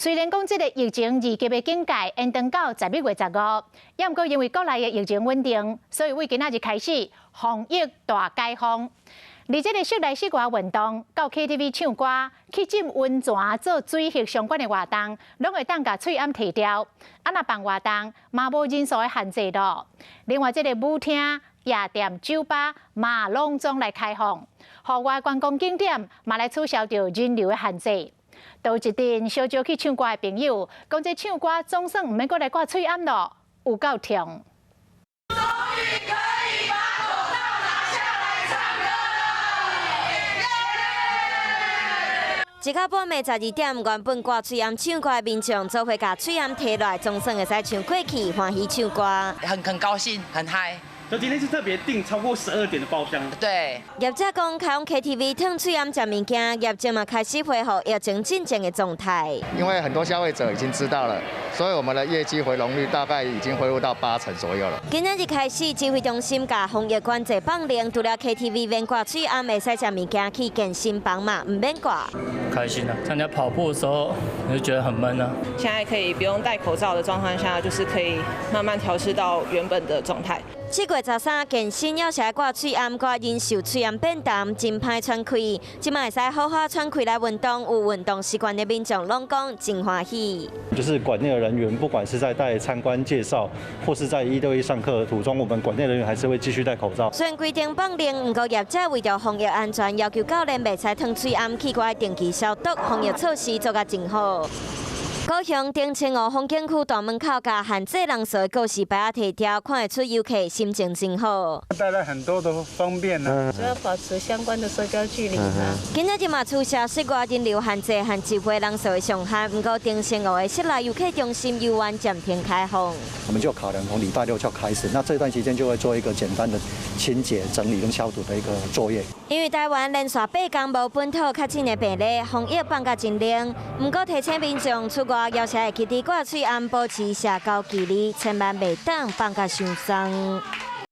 雖然講這个疫情二級的警戒延長到11月15，也毋過因為國內的疫情穩定，所以為今仔日開始防疫大解封。而這个室內室外運動，到 KTV 唱歌、去浸溫泉做水浴相關的活動，攏會當共喙罨提掉。啊，若辦活動，嘛無人數的限制咯。另外，這个舞廳、夜店、酒吧嘛攏總來開放，戶外觀光景點嘛來取消著人流的限制。都一陣小少去唱歌的朋友，講這唱歌總算毋免閣來掛喙罨咯，有夠痛。終於可以把口罩拿下來唱歌了！一到半暝12點，原本掛喙罨唱歌的民眾，做伙共喙罨提落來，總算會使唱過去，歡喜唱歌。很高興，很嗨。就今天是特別訂超過12點的包廂。對。業者講，開放 KTV 褪喙罨食物件，業績嘛開始恢復疫情進前的狀態。因為很多消費者已經知道了，所以我們的業績回籠率大概已經恢復到8成左右了。今仔日開始，指揮中心共防疫管制放令，除了 KTV 免掛喙罨，會使食物件去健身房嘛，毋免掛。開心啊！參加跑步的時候，你就覺得很悶啊。現在可以不用戴口罩的狀況下，就是可以慢慢調適到原本的狀態。7月13，健身猶是愛掛喙罨，掛忍受喙罨變淡，真歹喘氣。這擺會使好好喘氣來運動，有運動習慣的民眾攏講真歡喜。就是館內的人員，不管是在帶參觀介紹，或是在一對一上課的途中，我們館內人員還是會繼續戴口罩。雖然規定放令，毋過業者為著防疫安全，要求教練袂使褪喙罨，去掛定期消毒，防疫措施做甲真好。高雄澄清湖風景區大門口共限制人數的告示牌仔提掉，看會出遊客心情真好。帶來很多的方便呢。主要保持相關的社交距離啦。今仔日嘛取消室外人流限制和集會人數的上限，毋過澄清湖的室內遊客中心遊園暫停開放。我們就考量從禮拜六就開始，那這段期間就會做一個簡單的清潔、整理跟消毒的一個作業。因為台灣連續8工無本土確診的病例，防疫放甲真冷。毋過提醒民眾出外，猶是會記得掛喙罨，保持社交距離，千萬袂當放甲傷鬆。